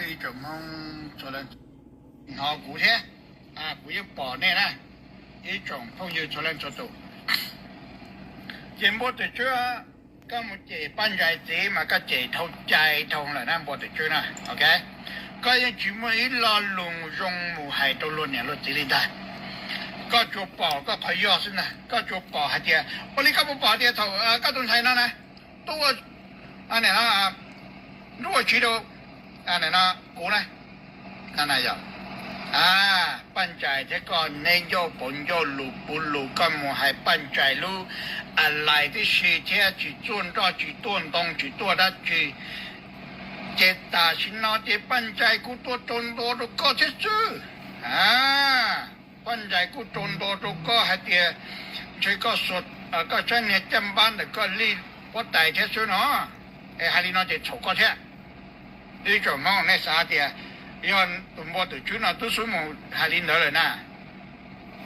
Ib tsoom Hmoob txhua leej hnov kuv thiab, kuv yeej pom nej na, ib tsoom phooj ywg txhua leej txhua tus. Ces npua twm tswb, koj mus cem Paj Ntsais txiv mas koj cem dhau cai dhau lawm na npua twm tswb na, ok. Koj yeej tsis muaj ib lo lus zoo mus hais rau luag niam luag txiv li ntag. Koj tsuas pom koj qhov yog xwb ntag, koj tsuas pom hais tias ua li koj puas pom tias thaum koj tus ntxhais no na, tuaj ua, nruab ua tsiv rau kuv na, yog Paj Ntsais thiab koj neb ncauj pauv ncauj lus puv lus, koj mus hais Paj Ntsais lub a lais tib si thiab tsis tuaj nroj tsis tuaj ntoo tsis tuaj dab tsi. Ces tam sim no ces Paj Ntsais kuj tuaj rau ntua rau koj thiab xwb. Paj Ntsais kuj rau ntua rau koj hais tias ntshe koj, koj txhob niag caj npab ntawm koj lij huab tais thiab xwb no, es hais li no ces txhaum koj thiab. Ib tsoom Hmoob, nej xav tias yog tus npua twm tswb no twb xub mus hais li ntawd lawm na,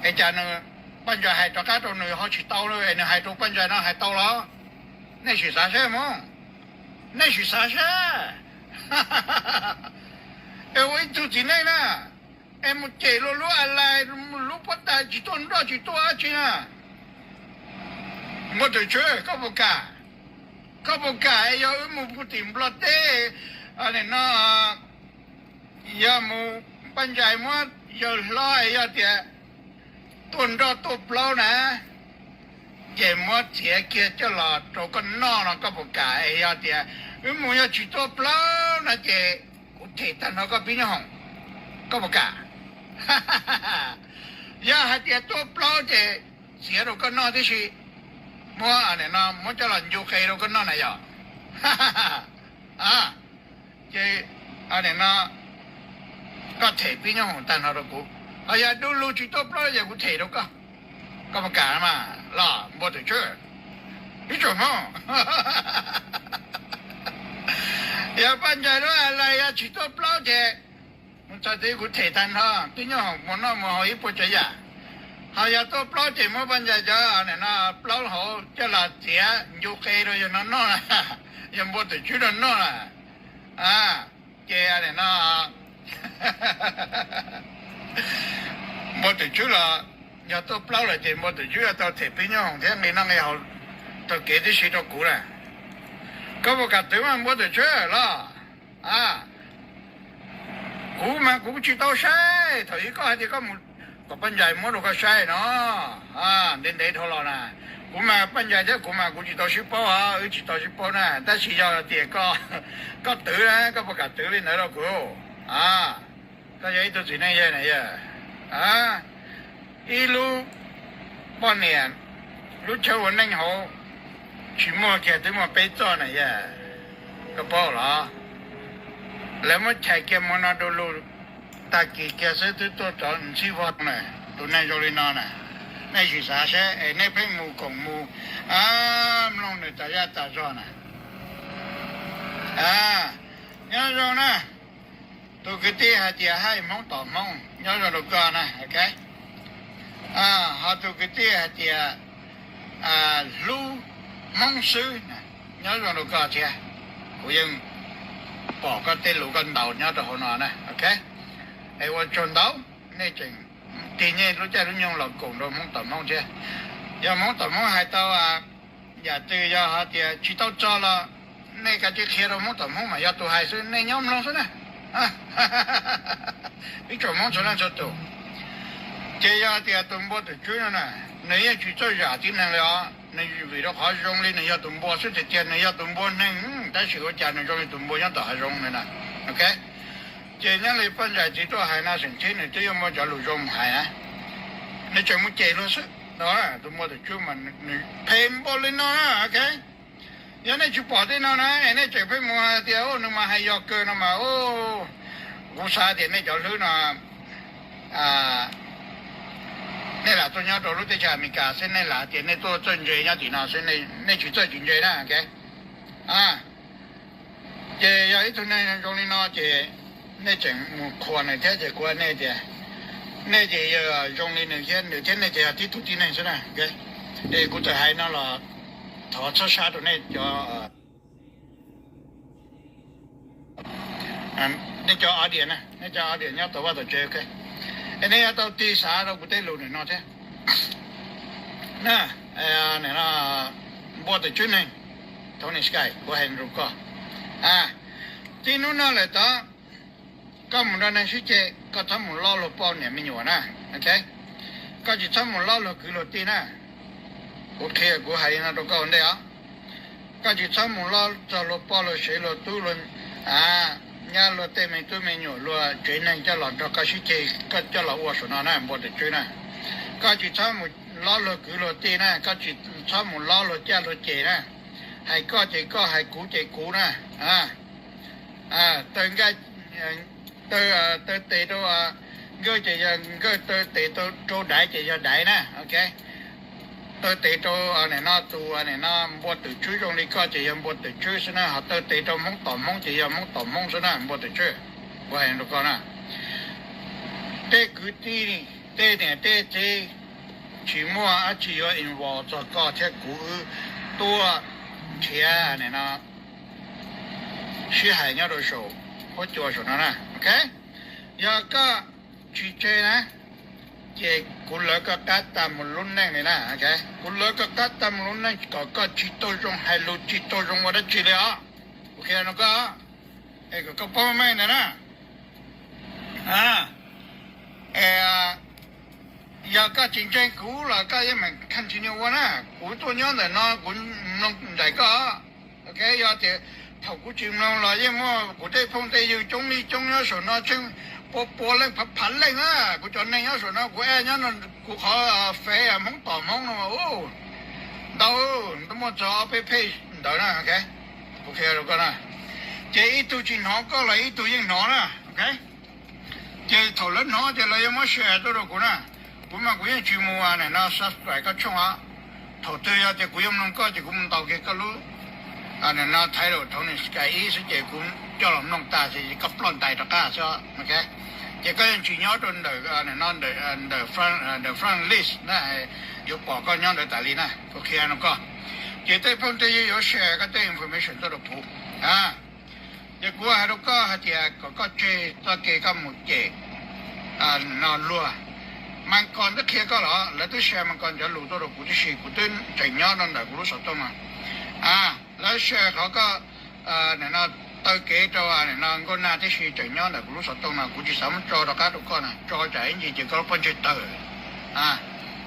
es cas nws, Paj Ntsais hais rov qab rau nws ho tsis tau, es nws hais rau Paj Ntsais no hais tau los? Nej sim xav seb Hmoob, nej sim xav seb. Es ua ib tug txiv neej na, es mus cem luag lub a lais, lub huab tais tsis tuaj nroj tsis tuaj dab tsi na. Npua twm tswb, koj puas kam? Koj puas kam yog wb mus puag tim Nplog teb no, yog mus, Paj Ntsais muab yawg hlob yog tias tuaj nroj tuaj plaub na, ces muab txiav kiag coj los rau koj noj no koj puas kam? Es yog tias wb mus yog tsis tuaj plaub no ces kuv them tag nrho koj pib nyoob hoom, koj puas kam? Yog hais tias tuaj plaub ces txiav rau koj noj tib si, muab, muab coj los ncu qe rau koj noj na yog. Ces no koj them pib nyoob hoom tag nrho rau kuv, ho yog du lug tsis tuaj plaub ces kuv them rau koj, koj puas kam mas los npua twm tswb? Ib tsoom Hmoob, yog Paj Ntsais lub a lais yog tsis tuaj plaub ces mus txog twg kuv them tag nrho, pib nyoob hoom mus noj mus haus ib puas tsav yam. Ho yog tuaj plaub ces muab Paj Ntsais cov no plaub hauv coj los txiav ncu qe rau yog no noj, yog npua twm tswb no noj na. Ces no npua twm tswb los yog tuaj plaub lawm ces npua twm tswb yuav tau them pib nyoob hoom thiab nqi noj nqi haus taug kev tib si rau kuv na. Koj puas kam twv mas npua twm tswb los? Kuv mas kuv tsis tau saib, thaum ub koj hais tias koj mus kom Paj Ntsais muab rau koj saib no, ntev ntev dhau los na. Kuv mas Paj Ntsais thiab kuv mas kuv tsis tau sib paub os, wb tsis tau sib paub na, tab sis yog tias koj, koj twv na, koj puas kam twv li ntawd rau kuv? Koj yog ib tug txiv neej yawg na yog, ib lub poj niam, lub chaw ua neej hauv tsis muaj kiag twb muaj peb txoj na yog, koj paub los? Lawv muab chais kiag mus no du lug, tag kis kiag xwb twb tuaj rov ntxhib vog na. Tus neeg zoo li no na, nej sim xav seb es nej pheej mus koom mus mloog nws tas zaj tas zog na. Nyob zoo na, tus kwv tij hais tias haib Hmoob tom Hmoob nyob zoo rau koj na, ok. Ho tus kwv tij hais tias hlub Hmoob xwb, nyob zoo rau koj thiab. Kuv yeej pom koj tej lus koj ntaus nyob rau hauv no na, ok. Es ua tsaug ntau, nej tseem tig nej lub caij lub nyoog los koom rau Hmoob tom Hmoob thiab. Yog Hmoob tom Hmoob hais tau yam twg yog hais tias tsis tau txog los nej kav tsij qhia rau Hmoob tom Hmoob mas yog tus hais xwb, nej nyob mloog xwb na. Ib tsoom Hmoob txhua leej txhua tus, ces yog hais tias tus npua twm tswb no na, nws yeej tsis txawj zam tib neeg li os, nws vim rau qhov zoo li nws yog tus npua xwb tiag tiag, nws yog tus npua neeg, tab sis ua cas nws zoo li tus npua nyob tom hav zoov li na, ok. Ces nyob li Paj Ntsais txiv tuaj hais no xeem txhib nws twb yuav muaj cov lus zoo mus hais na. Nws tseem mus cem luag xwb. Tus npua twm tswb mas nws phem npaum li no na, ok. Yog nej tsis pom tej no na, nej tseem pheej mus hais tias nws mas hais yog kawg no mas, kuv xav tias nej cov hlwb no, nej lam tuaj nyob rau lub teb chaws Amelikas xwb, nej lam tias nej tuaj txawj ntse nyob tim no xwb, nej tsis txawj tsis ntse na, ok. Ces yog ib tug neeg zoo li no ces nej tseem mus qhuas nws thiab, ces kuv hais nej tias nej ces yog zoo li nws thiab, nws thiab nej ces yog tib tug tib neeg xwb na. Es kuv txawm hais no los thov txhob sab rau nej cov Nej cov audience na, nej cov audience nyob tau vaj tau tsev, es nej yuav tau tig xav rau kuv tej lus nim no thiab na. Npua Twm Tswb neeg, Tony Sky, kuv hais rau koj, txij hnub no lawm tod, koj mus nrog neeg sib ceg koj txhob mus loj luag poj niam me nyuam na. Koj tsis txhob mus loj luag kwv luag tij na. Kuv qhia kuv hais li no rau koj ua ntej os. Koj tsis txhob mus loj txog luag poj luag sev luag tub luag nyab luag tej me tub me nyuam luag tsev neeg coj los nrog koj sib ceg koj coj los ua saum no na Npua Twm Tswb na. Koj tsis txhob mus loj luag kwv luag tij na, koj tsis txhob mus loj luag caj luag ces na. Hais koj ces koj, hais kuv ces kuv na. Taw, taw tes rau nkawj ces yog nkawj, taw tes rau daiv ces yog daiv na. Taw tes rau nim no tus nim no Npua Twm Tswb zoo li koj ces yog Npua Twm Tswb xwb na, ho taw tes rau Hmoob tom Hmoob ces yog Hmoob tom Hmoob xwb na Npua Twm Tswb. Kuv hais rau koj na, tej kwv tij, tej niam tej txiv, tsis muaj dab tsi yuav involve txog koj thiab kuv wb tuaj nrhiav nim no sib hais nyob rau saum huab cua saum no na. Yog koj tsis tseg na, ces kuv lawv koj qab tag mus lub neej li na. Kuv lawv koj qab tag mus lub neej kom koj tsis tau zoo hais lus tsis tau zoo ua dab tsi li os. Kuv qhia rau koj, es kom koj paub meej ntawd na. Yog koj tsis ntseeg kuv los koj yeej meem continue ua na. Kuv tuaj nyob ntawm no kuv mloog nraim koj. Ok, yog tias thaum kuv tsis mloog los yeej muaj kuv tej phooj tej ywg coob li coob nyob saum no tsheej pua pua leej phav phav leej na. Kuv cov neeg nyob saum no kuv add nyob no, kuv qhov Face Hmoob tom Hmoob no ntau, muaj txog ob peb page ntawd na. Kuv qhia rau koj na, ces ib tug tsis hnov koj los ib tug yeej hnov na. Ces thaum lawv hnov ces lawv yuav muab share tuaj rau kuv na. Kuv mas kuv yeej tsis mus nim no subscribe koj tshooj os. Thaum twg yog tias kuv yuav mloog koj ces kuv mus ntaus kiag koj lub nim no title Tony Sky ib xwb ces kuv coj los mloog tas ces koj ploj ntais rov qab xwb. Ces koj yeej tsis nyob rau ntawm nim no ntawm front list na, yuav pom koj nyob ntawd tas li na. Kuv qhia rau koj, ces tej phooj tej ywg yuav share koj tej information tuaj rau kuv. Ces kuv hais rau koj hais tias kom koj tseg txoj kev koj mus cem no luag. Mas Kos twb qhia koj los, lawv twb share Mas Kos cov lus tuaj rau kuv tib si, kuv twb tseem nyob rau ntawm kuv lub xov tooj no. Lawv share qhov koj nim no taw kev rau nim no Nkauj Nag tib si tseem nyob ntawm kuv lub xov tooj no, kuv tsis xav muab tso rov qab rau koj na, tso tsam ib ntsis ces koj lub pob ntseg tawg.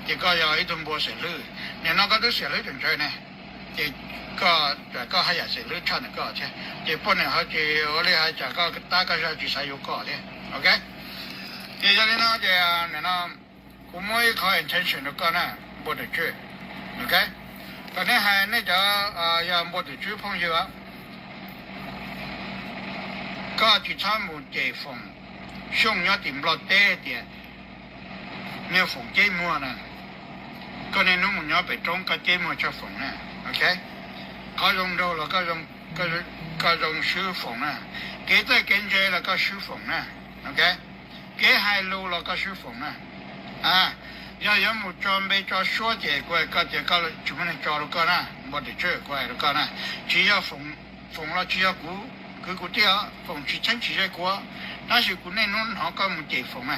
Ces koj yog ib tug npua xiam hlwb, nim no koj twb xiam hlwb tseem tsawg ne, ces koj, koj haj yam xiam hlwb tshaj ntawm koj thiab, ces poj niam ho tsis ua li hais tsam koj tab koj zaj tsis xav yuav koj thiab. Ok, ces yog li no ces nim no kuv muab ib qho intention rau koj na, npua Twm Tswb. Ok, kom nej hais nej cov yog npua Twm Tswb phooj ywg, koj tsis txhob mus cem Foom Xyooj nyob tim Nplog teb tias niag Foom ceb muag na. Koj niaj hnub mus nyob pem roob koj ceb muag tshaj Foom na. Ok, qhov zoo nraug los koj zoo swb Foom na, kev txawj kev ntse los koj swb Foom na. Ok, kev hais lus los koj swb Foom na. Yog yuav mus tso npe tso suab ces kuv hais koj tias koj tsis muaj neeg tso rau koj na, npua Twm Tswb, kuv hais rau koj na, tsis yog Foom los tsis yog kuv kwv kuv tij os, Foom tsis txheeb tsis ze kuv, tab sis kuv niaj hnub hnov koj mus cem Foom na.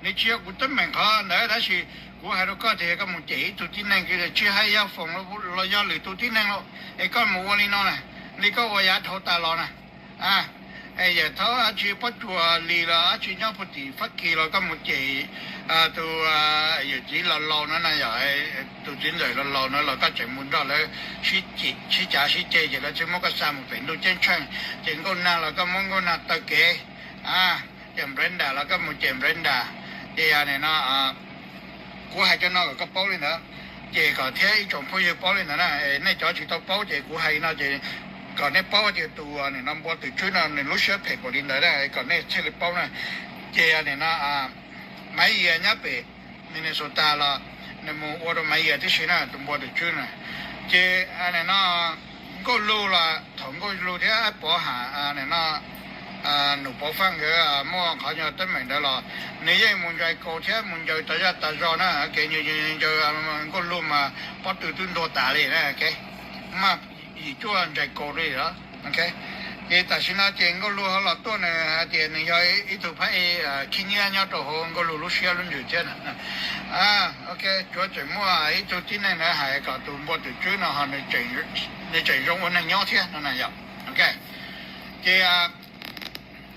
Nws tsis yog kuv teeb meem qhov ntawd tab sis kuv hais rau koj tias koj mus cem ib tug tib neeg, tsis hais yog Foom los yog lwm tus tib neeg los es koj mus ua li no na, li koj ua yav dhau tas los na. Yawm Thaub dab tsi Pob Tsuas Lis los dab tsi nyob puag tim Fab Kis los koj mus cem tus yawm txiv laus laus no na, yog tus txiv ntxawm laus laus no los koj tseem mus nrog lawv sib cav sib ceg ces lawv thiaj muab koj xa mus pem ntuj ceeb tsheej. Ces Nkauj Nag los koj muab Nkauj Nag taw kev, ces Brenda los koj mus cem Brenda. Ces nim no kuv hais cov no kom koj paub li ntawd, ces kom thiab ib tsoom phooj ywg paub li ntawd na. Nej cov tsis tau paub ces kuv hais li no ces kom nej paub tias tus nim no npua Twm Tswb no nws lub siab phem npaum li ntawd na, kom nej thiaj li paub na. Ces nim no Maiv Yias nyob pem Minnesota los nws mus ua rau Maiv Yias tib si na, tus npua Twm Tswb na. Ces nim no Nkauj Lug los thaum Nkauj Lug thiab Pov Ham, nim no Num Pov Faj nkawd muaj qhov nyuag teeb meem ntawd los nws yeej mus ntsais kaus thiab mus ncaws tas zaj tas zog na. Kev ncaws Nkauj Lug mas pob tw twb ntuag tas li na, maj yim cuaj ntsais kaus li. Ces tam sim no ces Nkauj Lug ho los tuaj, nws hais tias nws yog ib tug phab ej khib nyiab nyob rau hauv Nkauj Lug lub siab lub ntsws thiab. Ok, tsuav tseem muaj ib tug tib neeg na hais kom tus Npua Twm Tswb no ho nws tseem zoo ua neeg nyob thiab no na yom. Ok, ces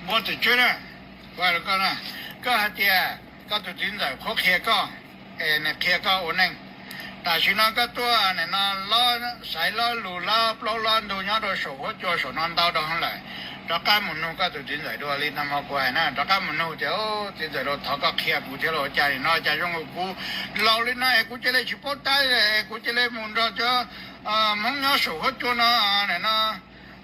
Npua Twm Tswb na, kuv hais rau koj na, koj hais tias koj tus txiv ntxawm qhuab qhia koj, es nws qhia koj ua neej. Tam sim no koj tuaj nim no lob xaiv lob lus lob plaub lob ntug nyob rau saum huab cua saum no ntau rau lawm. Rov qab mus nug koj tus txiv ntxawm dua li no, kuv hais na, rov qab mus nug tias, txiv ntxawm, thov koj qhia kuv thiab los, cas nim no cas zoo kuv laus li no es kuv cia li tsis paub tab, kuv cia li mus nrog cov Hmoob nyob saum huab cua no, nim no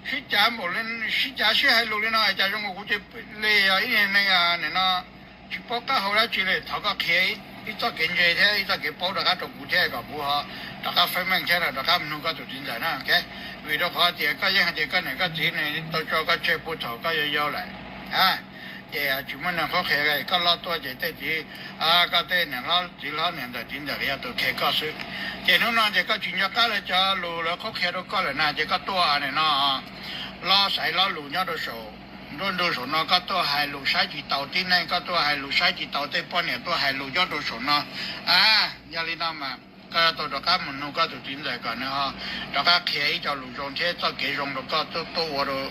sib cav npaum li, sib cav sib hais lus li no, cas zoo kuv cia li yog ib neeg nim no tsis paub qab hau dab tsi li. Thov koj qhia ib txoj kev ntse thiab ib txoj kev paub rov qab rau kuv thiab kom kuv ho rov qab feeb meej thiab rov qab mus nug koj tus txiv ntxawm na. Vim rau qhov tias koj yeej hais tias koj niam koj txiv nws tau tso koj tseg puag thaum koj yau yau lawm, ces tsis muaj neeg qhuab qhia, koj loj tuaj ces tej txiv, koj tej niam hlob txiv hlob niam ntxawm txiv ntxawm yog tus qhia koj xwb. Ces hnub no ces koj tsis nco qab lawv cov lus lawv qhuab qhia rau koj lawm na, ces koj tuaj nim no lob xaiv lob lus nyob rau saum nruab ntug saum no, koj tuaj hais lus saib tsis taus tib neeg, koj tuaj hais lus saib tsis taus tej poj niam, tuaj hais lus nyob rau saum no. A, yog li no mas koj yuav tau rov qab mus nug koj tus txiv ntxawm kom nws ho rov qab qhia ib co lus zoo thiab txoj kev zoo rau koj tuaj ua rau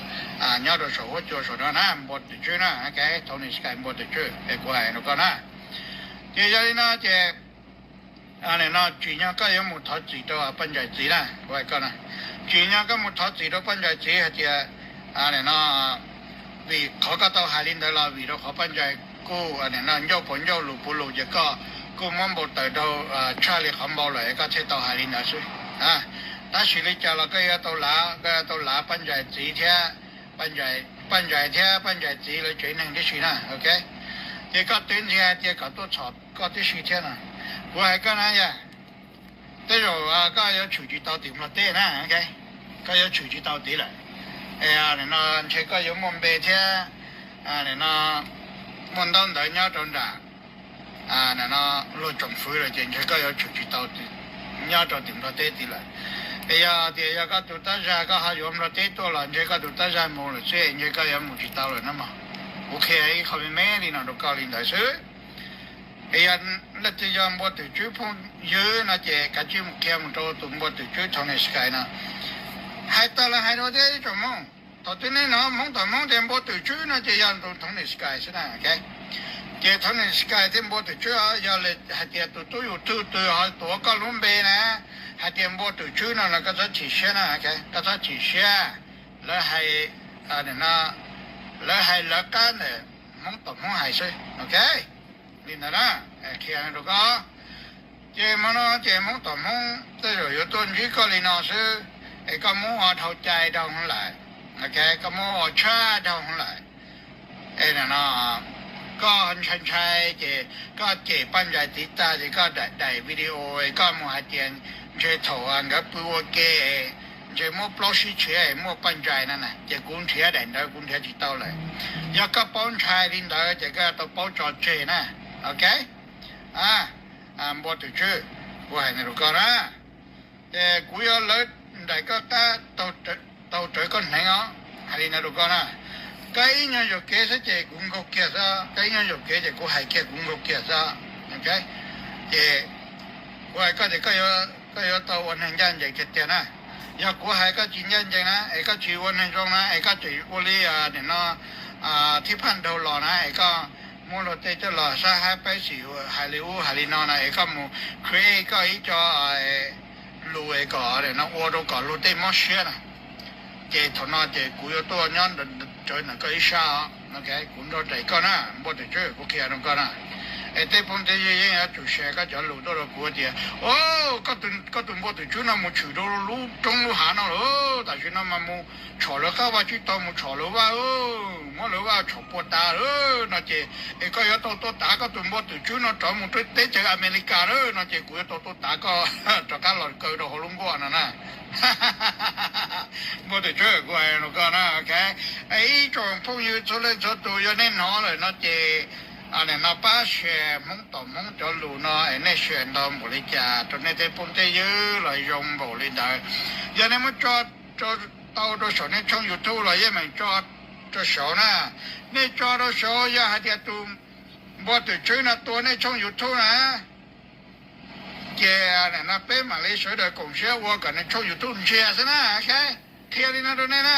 nyob rau saum huab cua saum no na, Npua Twm Tswb na, Tony Sky Npua Twm Tswb, es kuv hais rau koj na. Ces yog li no ces nim no tsim nyog koj yuav mus thov txim rau Paj Ntsais txiv na, kuv hais koj na, tsim nyog koj mus thov txim rau Paj Ntsais txiv hais tias nim no vim qhov koj tau hais li ntawd los vim rau qhov Paj Ntsais kuj nim no ncauj puas ncauj lus puas lus ces koj kuj muab npau taws rau tshaj li qhov npau lawm es koj thiaj tau hais li ntawd xwb. Tab sis li cas los koj yuav tau lav, koj yuav tau lav Paj Ntsais txiv thiab, Paj Ntsais thiab Paj Ntsais txiv lawv tsev neeg tib si na, ok. Ces koj twv ntxiag tias kom tuaj txhom koj tib si thiab no. Kuv hais koj na yog, tej zaum koj yuav tshwm tsis tau tim Nplog teb na, ok. Koj yuav tshwm tsis tau tid lawm. Es nim no ntshe koj yuav muaj npe thiab, nim no muaj ntaub ntawv nyob rau nram, nim no luag tsoom fwv lawm ces ntshe koj yuav tshwm tsis tau nyob rau tim Nplog teb tid lawm. Es yog tias yog koj tus tab zag koj ho yuav Nplog teb tuaj los ntshe koj tus tab zag mus lawm xwb, ntshe koj yuav mus tsis tau lawm no mog. Kuv qhia ib qho me me li no rau koj li ntawd xwb. Es yog leej twg yog Npua Twm Tswb phooj ywg no ces kav tsij mus qhia mus rau tus Npua Twm Tswb Tony Sky no. Hais tas los hais rau thiab ib tsoom Hmoob, thaum twg nej hnov Hmoob tom Hmoob tias Npua Twm Tswb no ces yog tus Tony Sky xwb na, ok. Ces Tony Sky thiab Npua Twm Tswb yog hais tias tus tub YouTube twg ho tuav koj lub npe na, hais tias Npua Twm Tswb no los koj txhob chim siab na, ok, koj txhob chim siab. Lawv hais, lawv hais lawv qab ntawm Hmoob tom Hmoob hais xwb, ok. Li ntawd na, qhia rau koj. Ces hmo no ces Hmoob tom Hmoob tej zaum yuav tuaj ntsib koj li no xwb, es koj muab ua dhau cai dhau hwv lawm, ok, koj muab ua tshaj dhau hwv lawm. Es nim no koj ntshai ntshai ces koj cem Paj Ntsais txiv tag ces koj daim daim video es koj mus hais tias ntshe thaum nkawd pw ua ke ntshe muab plaub sib tshiav es muaj Paj Ntsais no na, ces kuv nrhiav daim ntawd kuv nrhiav tsis tau lawm. Yog koj paub ntshai li ntawd ces koj tau paub tso tseg na, ok. Npua Twm Tswb, kuv hais rau koj na, ces kuv yuav lawv nraim koj qab taug rawv koj hneev os. Hais li ntawd rau koj na, koj ib nyuag yuam kev xwb ces kuv nkaug kiag xwb, koj ib nyuag yuam kev ces kuv hais kiag kuv nkaug kiag xwb, ok. Ces kuv hais koj tias koj yuav tau ua neeg ncaj ncees tiag tiag na. Yog kuv hais koj tsis ncaj ncees na, es koj tsis ua neeg zoo na, es koj tseem ua li nim no thib phaj nraug los na, es koj muab luag tej coj los sab hab peb xim hais li ub hais li no na, es koj mus create koj ib co lus es kom nim no ua rau kom luag tej mob siab na, ces thaum no ces kuv yuav tuaj nyob rawv ntawm koj ib sab os. Kuv nrog daim koj na, Npua Twm Tswb, kuv qhia rau koj na. Es tej phooj tej ywg yeej yuav tsum share koj cov lus tuaj rau kuv tias, o, koj tus Npua Twm Tswb no mus tshwm rau lub roob lub hav no lawm, tam sim no mas mus tshom lawv qab vaj tsib taug, mus tshom lawv vaj, muab lawv vaj tshom puas tas lawm no ces, es koj yuav tau tuaj tav koj tus Npua Twm Tswb no rov mus rau teb chaws Amelikas lawm no ces kuv yuav tau tuaj tav koj rov qab los kaw rau hauv lub nkuaj no na. Npua Twm Tswb, kuv hais rau koj na, ok. Ib tsoom phooj ywg txhua leej txhua tus, yog nej hnov lawm no ces nim no pab share Hmoob tom Hmoob cov lus no es nej share ntau npaum li cas rau nej tej phooj tej ywg los zoo npaum li ntawd. Yog nej muab tso rau tau rau saum nej tshooj YouTube los yeej meem tso rau saud na. Nej tso rau saud yog hais tias tus npua twm tswb no tua nej tshooj YouTube na, ces nim no peb mam li sawv daws koom siab ua kom nws tshooj YouTube ntsiag xwb na. Qhia li no rau nej na.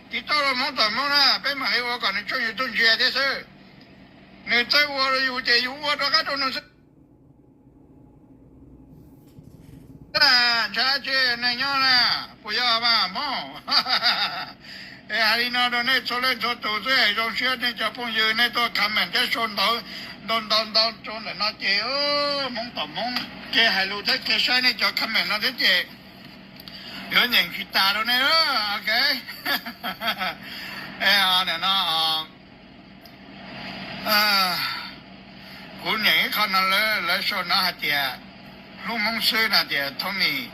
Tiv tauj rau Hmoob tom Hmoob na, peb mam li ua kom nws tshooj YouTube ntsiag thiab xwb. Nws txawj ua rau yus ces yus ua rov qab rau nws xwb. Ntshai tsi neeg nyob na, puas yog mas Hmoob? Es hais li no rau nej txhua leej txhua tus xwb, zoo siab nej cov phooj ywg nej tuaj comment thiab sau ntawv ntau ntau ntau rau ntawm no ces Hmoob tom Hmoob kev hais lus thiab kev saib nej cov comment no thiab ces yuav nyeem tsis tas rau nej. Ok, nim no kuv nyeem ib qho no, lawv sau no hais tias hlub Hmoob xwb no tias Tony,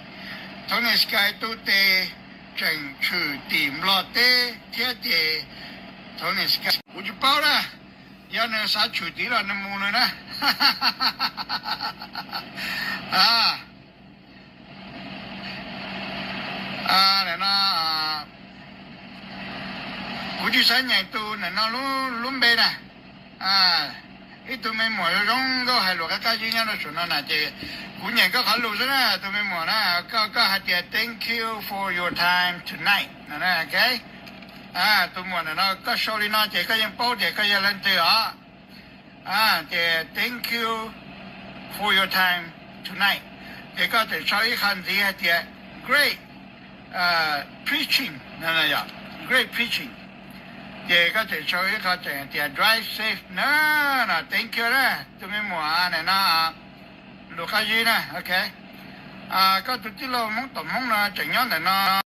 Tony Sky tub teb tseem tshwm tim Nplog teb thiab ces Tony Sky, kuv tsis paub na, yog nws xav tshwm tid los nws mus nws na. Kuv tsis xav nyeem tus nim no lub npe na. Ib tug me muam zoo zoo nkauj hais lus qab qab zib nyob rau saum no na ces kuv nyeem koj qhov lus xwb na tus me muam na. Koj, koj hais tias thank you for your time tonight no na. Tus muam ntawm no koj sau li no ces koj yeej paub tias koj yog leej twg os. Ces thank you for your time tonight. Ces koj tseem sau ib qho ntxiv hais tias great preaching, great preaching. Ces koj tseem sau ib qho tseem hais tias drive safe na. No thank you na tus me muam ntawm no, lus qab zib na. Ok, koj tus tij laug Hmoob tom Hmoob no tseem nyob ntawm no.